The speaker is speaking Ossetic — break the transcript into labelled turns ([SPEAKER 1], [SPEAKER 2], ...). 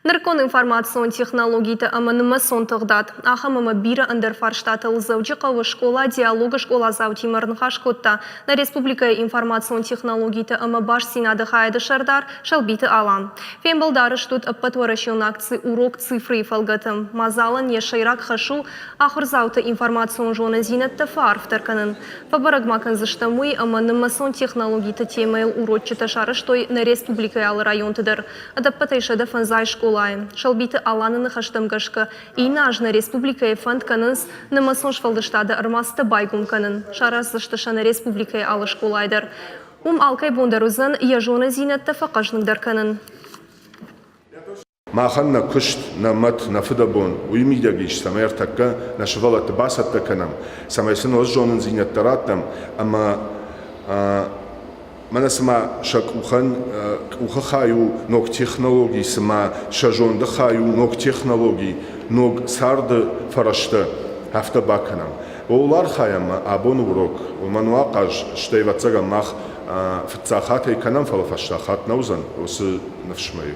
[SPEAKER 1] Нырыккон информацион технологитӕ ӕмӕ нымӕцон тыгъдад, ахӕм ӕмӕ бирӕ ӕндӕр фарстатыл Дзӕуджыхъӕуы скъола «Диалог»-ы скъоладзаутимӕ ӕрныхас кодта нӕ республикӕйы информацион технологитӕ ӕмӕ бастдзинады хайады сӕрдар Сӕлбиты Алан. Фембӕлд арӕзт уыд ӕппӕтуӕрӕсеон акци «Урок цифры»-йы фӕлгӕты. Мадзалӕн йӕ сӕйраг хӕс у ахуырдзауты информацион зонындзинӕдтӕ фӕарфдӕр кӕнын. Фӕбӕрӕг ма кӕндзыстӕм уый, ӕмӕ нымӕцон технологиты темӕйыл уроччытӕ сарӕзтой нӕ республикӕйы алы районты дӕр. Ӕдӕппӕтӕй 150 скъолайы. Сӕлбиты Аланы ныхӕстӕм гӕсгӕ, иннӕ аз нӕ республикӕйы фӕнд кӕнынц нымӕцон сфӕлдыстады ӕрмадзтӕ байгом кӕнын. Сараздзысты сӕ нӕ республикӕйы алы скъолайы дӕр. Уым алкӕй бон дӕр уыдзӕн йӕ зонындзинӕдтӕ фӕхъӕзныгдӕр кӕнын.
[SPEAKER 2] Махӕн нӕ куыст, нӕ мӕт, нӕ фыдӕбон уый мидӕг ис, цӕмӕй ӕртӕккӕ нӕ сывӕллӕтты бацӕттӕ кӕнӕм, цӕмӕй сын уӕз зонындзинӕдтӕ раттӕм ӕмӕ мӕнӕ цыма сӕ къухӕн къухы хай у ног технологи, цыма сӕ зонды хай у ног технологи, ног царды фӕрӕзтӕ, афтӕ бакӕнӕм. Ууыл архайӕм абоны урок, уымӕн у ахъаз, стӕй, ӕвӕццӕгӕн, мах фыццаг хатт ӕй кӕнӕм, фӕлӕ фӕстаг хатт нӕ уыдзӕн, уыцы ныфс мӕ и.